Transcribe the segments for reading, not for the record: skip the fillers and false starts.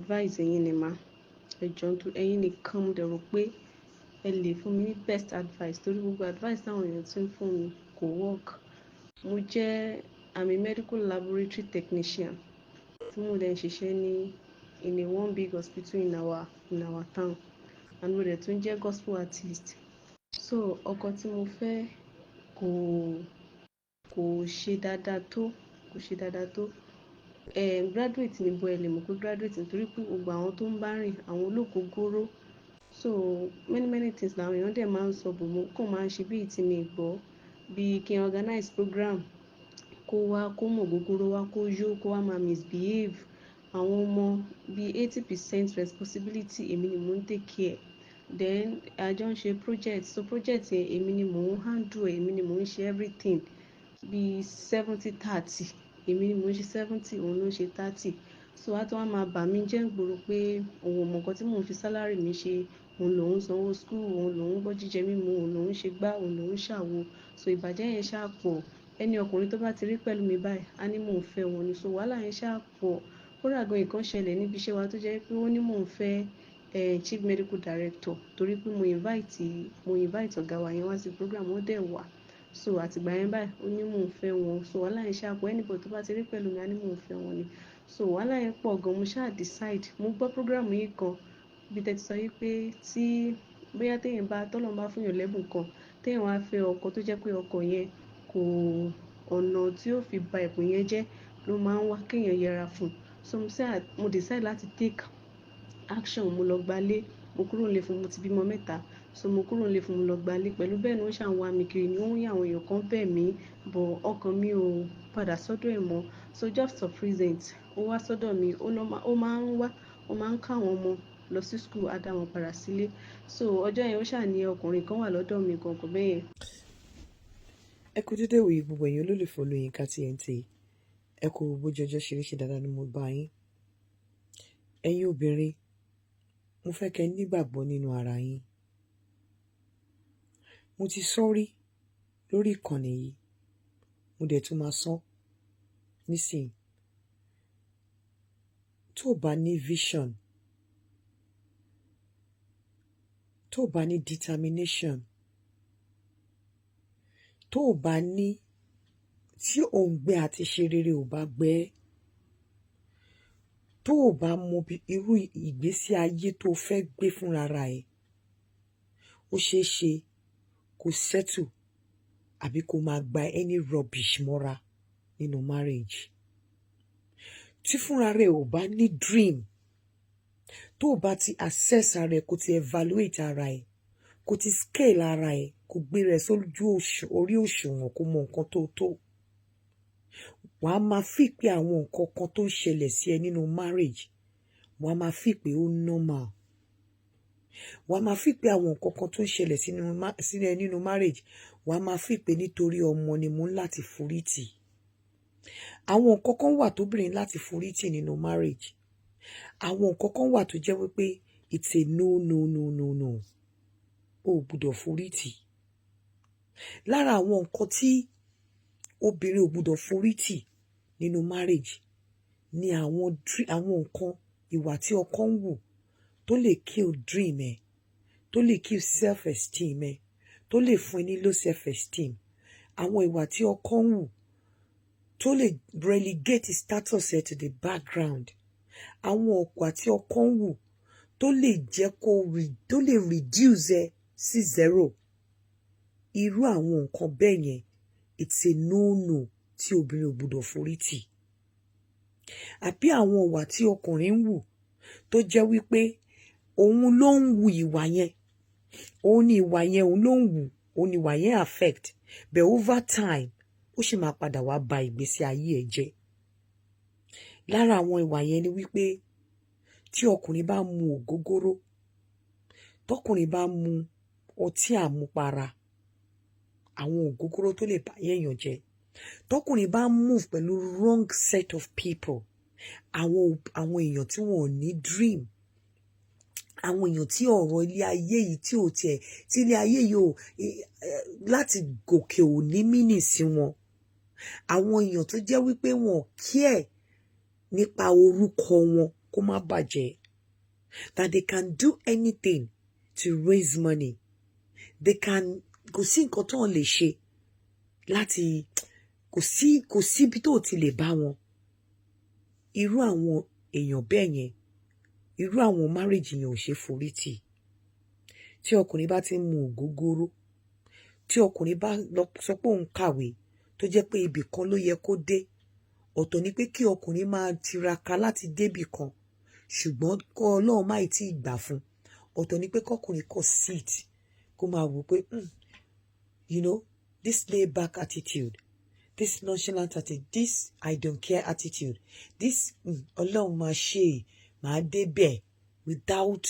Advice yín ni mà. Ẹ jọ̀ọ́, nítorí ẹ̀yin nìkan mo dẹ̀ rò pé ẹ lè fún mi ní best advice, torí gbogbo advice táwọn èèyàn tí ń fún mi kò work. Mo jẹ́ I'm a medical laboratory technician tí mo dẹ̀ ń ṣiṣẹ́ ní in a one big hospital in our town, and mo dẹ̀ tún jẹ́ gospel artist. So ọkọ tí mo fẹ́ kò ṣe dáadáa tó, kò ṣe dáadáa tó. Graduate ni, bó ẹ lè mọ̀ pé graduate, nítorí pé gbogbo àwọn tó ń bá rìn, àwọn ológógóró. So many many things làwọn èèyàn dẹ̀ máa ń sọ bò, mo kàn máa ń ṣe bíi tí mi gbọ́, bí kí n organize program, kó wá kó mọ̀ gógóró wá, kó yó, kó wá máa misbehave. Àwọn ọmọ, bíi 80% responsibility, èmi ni mò ń take care. Then a jọ ń ṣe project, so project yẹn, èmi ni mò ń handle ẹ̀, èmi ni mò ń ṣe everything. Bíi 70-30, èmi ni mò ń ṣe 70, òun ló ń ṣe 30. So á tún wá máa bà mí jẹ́ ń gbòòrò pé òun ò mọ̀ nǹkan tí mò ń fi salary mi ṣe, òun lòún sanwó school, òun lòún gbọ́ jíjẹ mímu, òun lòún ṣe gbá, òun lòún ṣàwo. So ìbàjẹ́ yẹn ṣáà pọ̀. Ẹni ọkùnrin tó bá ti rí pẹ̀lú mi báyìí, á ní mò ń fẹ́ wọn ni. So wàhálà yẹn ṣáà pọ̀. Kódà gan, nǹkan ṣẹlẹ̀ níbi iṣẹ́ wa tó jẹ́ pé ó ní mò ń fẹ́ chief medical director, torí pé mo invite ọ̀gá wa yẹn wá sí program, ó dẹ̀ wá. So àtìgbà yẹn báyìí, ó ní mò ń fẹ́ wọn. So wàhálà yẹn ṣáà pọ̀. Anybody tó bá ti rí pẹ̀lú mi, á ní mò ń fẹ́ wọn ni. So wàhálà yẹn pọ̀ gan. Mo ṣáà decide, mo gbọ́ program yìí kan bí tẹ́ ti sọ yìí pé tí bóyá téèyàn bá tọ́lọ́run bá fún èèyàn lẹ́bùn kan, téèyàn wá fẹ́ ọkọ tó jẹ́ pé ọkọ yẹn kò, ọ̀nà tí ó fi ba ẹ̀bùn yẹn jẹ́ ló máa ń wá, kéèyàn yẹra fún un. So mo decide láti take action. Mo lọ gbalé, mo kúrò nílé fún, mo ti bímọ mẹ́ta. So mo kúrò nílé fún, mo lọ gbalé. Pẹ̀lú bẹ́ẹ̀ ni ó ṣà ń wá mi kiri, ni ó ń yí àwọn èèyàn kan bẹ̀ mí, but ọkàn mi ò padà sọ́dọ̀ ẹ̀ mọ́. So just of recent, ó wá sọ́dọ̀ mi, ó máa ń wá, ó máa ń ká àwọn ọmọ lọ sí school, á dá wọn padà sílé. So ọjọ́ yẹn, ó ṣà ní ọkùnrin kan wà lọ́dọ̀ mi kankan bẹ́ẹ̀ yẹn. Ẹ kú dédé ìwòyí, gbogbo ẹ̀yin olólùfẹ́ Olóyinka TNT. Ẹ kú bójú ọjọ́ ṣe rí. Ṣe dáadáa ni mo bá yín? Ẹ̀yin obìnrin, mo fẹ́ kẹ́ nígbàgbọ́ nínú ara yín. Mo ti sọ rí lórí ìkànnì yìí, mo dẹ̀ tún máa sọ nísìnyí: tó o bá ní vision, tó o bá ní determination, tó o bá ní tí òǹgbẹ àti ṣe rere ò bá gbẹ ẹ́, tó o bá mọ irú ìgbésí ayé tó o fẹ́ gbé fúnra ra ẹ̀, ó ṣeé ṣe kó settle àbí kó máa gba any rubbish mọ́ra nínú marriage. Tí fúnra rẹ̀ ò bá ní dream, tó o bá ti assess ara ẹ̀, kó ti evaluate ara ẹ̀, kó ti scale ara ẹ̀, kó gbé rẹ̀ sójú orí òṣùwọ̀n, kó mọ nǹkan tó tó, wàá máa fi pé àwọn nǹkan kan tó ń ṣẹlẹ̀ sí ẹ nínú marriage, wàá máa fi pé ó normal. Wàá máa fi pé àwọn nǹkan kan tó ń ṣẹlẹ̀ sínú ẹ nínú marriage, wàá máa fi pé nítorí ọmọ ni mo ń láti forí tì. Àwọn nǹkan kan wà tóbìnrin láti forí tì nínú marriage. Àwọn nǹkan kan wà tó jẹ́ wípé it's a no, no, no, no, no, o ò gbúdọ̀ forí tì. Lára àwọn nǹkan tí obìnrin ò gbúdọ̀ forí tì nínú marriage ni àwọn nǹkan, ìwà tí ọkọ ń wù tó lè kill dream ẹ, tó lè kill self esteem ẹ, tó lè fún ẹ ní low self esteem. Àwọn ìwà tí ọkọ ń wù tó lè relegate status ẹ to the background. Àwọn ìwà tí ọkọ ń wù tó lè jẹ́ kó tó lè reduce ẹ sí zero. Irú àwọn nǹkan bẹ́ẹ̀ yẹn, it's a no no tí obìnrin ò gbúdọ̀ forí tì. Àbí àwọn ìwà tí ọkùnrin ń wù tó jẹ́ wípé òun ló ń wu ìwà yẹn, òun ni ìwà yẹn, òun ló ń wù, òun ni ìwà yẹn affect, but over time, ó sì máa padà wá ba ìgbésí ayé ẹ̀ jẹ́. Lára àwọn ìwà yẹn ni wípé tí ọkùnrin bá mu ògógóró, tọkùnrin bá mu ọtí àmupara, àwọn ògógóró tó lè bá èèyàn jẹ́, tọkùnrin bá move pẹ̀lú wrong set of people, àwọn èèyàn tí wọn ò ní dream, àwọn èèyàn tí ọ̀rọ̀ ilé ayé yìí tí ò tiẹ̀, tí ilé ayé yìí ò láti gòkè ò ní meaning sí wọn, àwọn èèyàn tó jẹ́ wípé wọn ò care nípa orúkọ wọn, kò kó má bàjẹ́, that they can do anything to raise money, they can, kò sí nǹkan tó ń lè ṣe láti, kò síbi tó ti lè bá wọn. Irú àwọn èèyàn bẹ́ẹ̀ yẹn, irú àwọn marriage yẹn ò ṣe forí tì. Tí ọkùnrin bá ti ń mu ògógóró, tí ọkùnrin bá lọ sọ pé òun kàwé, tó jẹ́ pé ibì kan ló yẹ kó dé, ọ̀tọ̀ ni pé kí ọkùnrin máa tiraka láti débì kan, ṣùgbọ́n kọ́ Ọlọ́run má tí ì gbà fún. Ọ̀tọ̀ ni pé kọkùnrin kọ̀ sit, kó máa wò pé, this laid back attitude, this nonchalant attitude, this I don't care attitude, this Ọlọ́run máa ṣe é, máa débẹ̀," without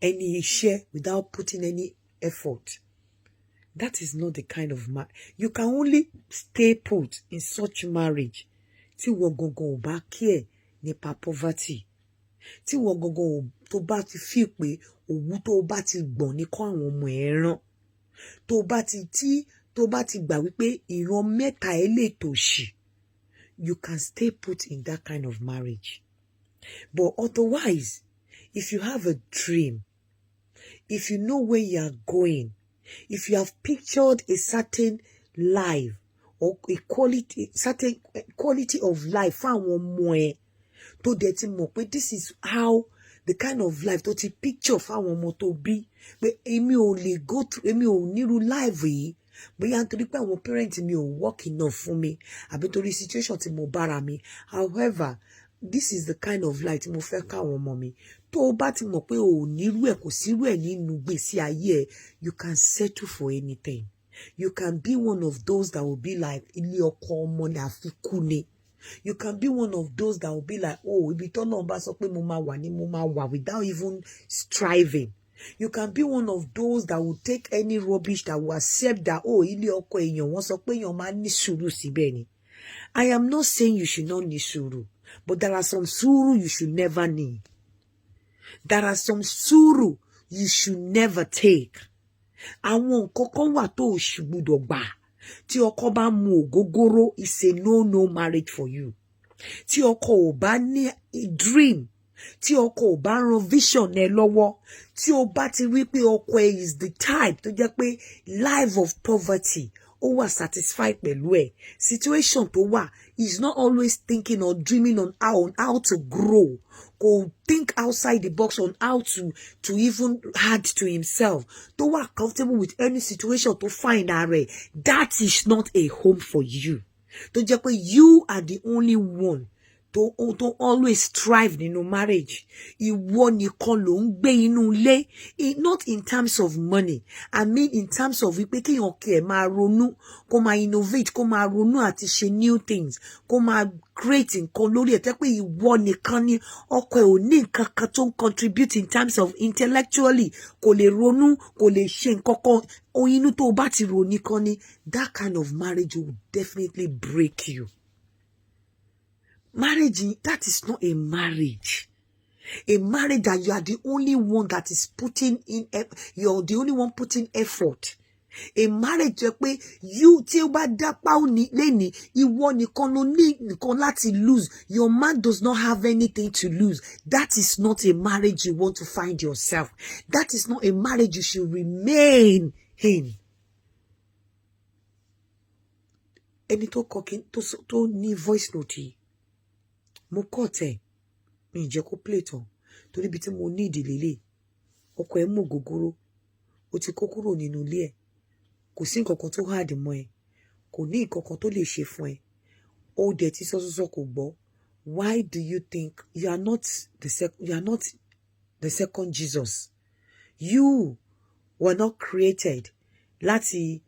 any iṣẹ́, without putting any effort. That is not the kind of man. You can only stay put in such marriage tí wọ́n gangan ò bá care nípa poverty, tí wọ́n gangan ò tó bá ti fi pé òwú tó bá ti gbọ̀n ní kọ́ àwọn ọmọ ẹ̀ rán, tó bá ti tí tó bá ti gbà wípé ìran mẹ́ta ẹ̀ lè tòṣì, you can stay put in that kind of marriage. But otherwise, if you have a dream, if you know where you are going, if you have pictured a certain life or a quality, certain quality of life fún àwọn ọmọ ẹ, tó dẹ̀ ti mọ̀ pé this is how the kind of life tó ti picture fáwọn ọmọ tó bí, pé èmi ò lè go through, èmi ò nírú life yìí, bóyá nítorí pé àwọn parent mi ò work enough fún mi, àbí torí situation tí mo bára mi, however, this is the kind of life tí mo fẹ́ káwọn ọmọ mi, tó o bá ti mọ̀ pé o ò nírú ẹ̀, kò sírú ẹ̀ nínú gbèsè ayé ẹ̀, you can settle for anything. You can be one of those that will be like, ilé ọkọ ọmọ ni àfikún ni. You can be one of those that will be like, oh, ibi tọ́lọ́run bá sọ pé mo máa wà ní mo máa wà, without even striving. You can be one of those that will take any rubbish, that will accept that, oh, ilé ọkọ èèyàn, wọ́n sọ pé èèyàn máa ní sùúrù síbẹ̀ ni. I am not saying you should not ní sùúrù, but there are some sùúrù you should never need. There are some sùúrù you should never take. Àwọn nǹkan kan wà tó o ṣì gbúdọ̀ gbà. Tí ọkọ bá mu ògógóró, is a no no marriage for you. Tí ọkọ ò bá ní dream, tí ọkọ ò bá ran vision ẹ lọ́wọ́, tí o bá ti rí pé ọkọ ẹ is the type tó jẹ́ pé life of poverty, ó wà satisfied pẹ̀lú ẹ̀, situation tó wà, is not always thinking or dreaming on how to grow, kò think outside the box on how to even add to himself, tó wà comfortable with any situation tó find ara ẹ̀, that is not a home for you. Tó jẹ́ pé you are the only one tó always strive nínú marriage, ìwọ nìkan ló ń gbé inú ilé, not in terms of money, I mean in terms of wípé kéèyàn kí ẹ máa ronú, kó máa innovate, kó máa ronú àti ṣe new things, kó máa create nǹkan lórí ẹ̀, tẹ́ pé ìwọ nìkan ni, ọkọ ẹ̀ ò ní nǹkan kan tó ń contribute in terms of intellectually, kò lè ronú, kò lè ṣe nǹkan kan, inú tó o bá ti rò nìkan ni, that kind of marriage will definitely break you. Marriage, that is not a marriage. A marriage that you are the only one that is putting in, you're the only one putting effort. A marriage jẹ́ pé you, tí ó bá dápá lẹ́ni, ìwọ nìkan ló ní nìkan láti lose. Your man does not have anything to lose. That is not a marriage you want to find yourself. That is not a marriage you should remain in. Ẹni tó kọ kí tó ní voice note yìí, mo kọ́ tẹ̀, mi ì jẹ́ kó play tán, torí ibi tí mo ní ìdílé lè ọkọ ẹ̀ mú ògógóró, ó ti kó kúrò nínú ilé ẹ̀, kò sí nǹkan kan tó hard mọ́ ẹ, kò ní nǹkan kan tó lè ṣe fún ẹ, ó dẹ̀ ti sọ́sọ́sọ́, kò gbọ́. Why do you think you are not the second Jesus? You were not created láti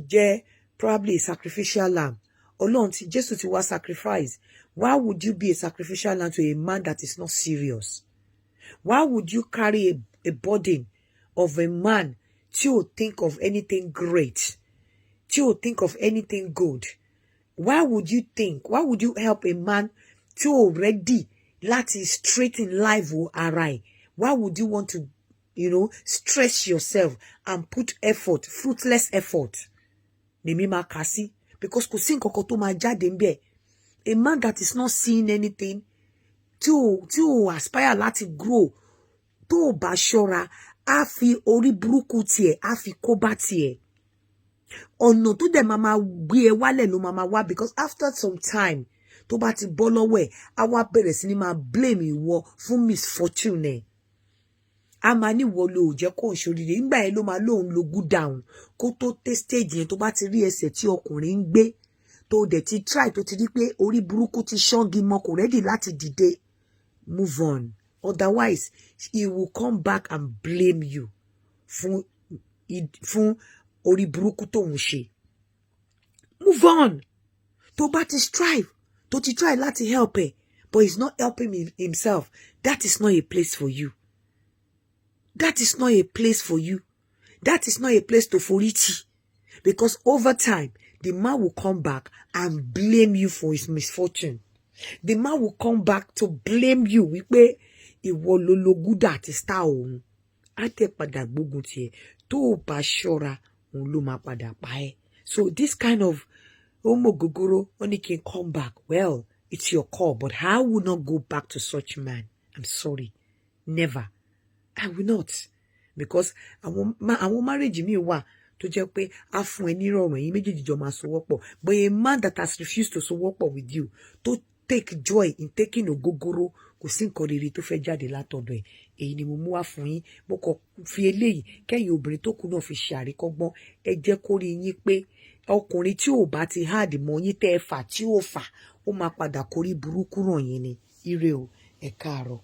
jẹ́ probably a sacrificial lamb. Ọlọ́run ti, Jésù ti wá sacrifice. Why would you be a sacrificial lamb to a man that is not serious? Why would you carry a burden of a man tí ò think of anything great, tí ò think of anything good? Why would you think, why would you help a man tí ò ready láti straighten life ara ẹ̀? Why would you want to stress yourself and put effort, fruitless effort lèmi máa kà sí, because kò sí nǹkan kan tó máa jáde ń bẹ̀. A man that is not seeing anything, tí ò aspire láti grow, tó ò bá ṣọ́ra, á fi orí burúkú tiẹ̀, á fi kó bá tiẹ̀. Ọ̀nà tó dẹ̀ máa máa gbé ẹ wálẹ̀ ló máa máa wá, because after some time, tó bá ti bọ́ lọ́wọ́ ẹ̀, á wá bẹ̀rẹ̀ sí ní máa blame ìwọ fún misfortune ẹ̀. A máa ní ìwọ ló jẹ́ kó ń ṣoríire. Nígbà yẹn ló máa lóun lo good down kó tó té stage yẹn. Tó bá ti rí ẹsẹ̀ tí ọkùnrin ń gbé, tó dẹ̀ ti try, tó ti rí pé orí burúkú ti ṣángi mọ́, kò ready láti dìde, move on. Otherwise, he will come back and blame you fún orí burúkú tóun ṣe. Move on. Tó bá ti strive, tó ti try láti help ẹ, but he's not helping himself, that is not a place for you. That is not a place for you. That is not a place to forítì, because over time, the man will come back and blame you for his misfortune. The man will come back to blame you wípé ìwọ ló lo gúdà àti star òun. Á tẹ̀ padà gbógun tiẹ̀. Tó o bá ṣọ́ra, òun ló máa padà pa ẹ́. So this kind of omogogoro ó ní kí n come back, well, it's your call, but I will not go back to such man. I'm sorry, never. I will not, because àwọn marriage mi wà tó jẹ́ pé á fún ẹ nírọ̀rùn, ẹ̀yin méjèèjì jọ máa sowọ́pọ̀. But a man that has refused to sowọ́pọ̀ with you, to take joy in taking ògógóró, kò sí nǹkan rere tó fẹ́ jáde látọ̀dọ̀ ẹ̀. Èyí ni mo mú wá fún yín. Mo kàn fi eléyìí kẹ́yìn obìnrin tó kù náà fi ṣe àríkọ́gbọ́n. Ẹ jẹ́ kó rí yín pé ọkùnrin tí ò bá ti hard mọ́ yín, tẹ́ ẹ fà tí ò fà, ó máa padà kórí burúkú ràn yín ni. Ire o, ẹ káàárọ̀.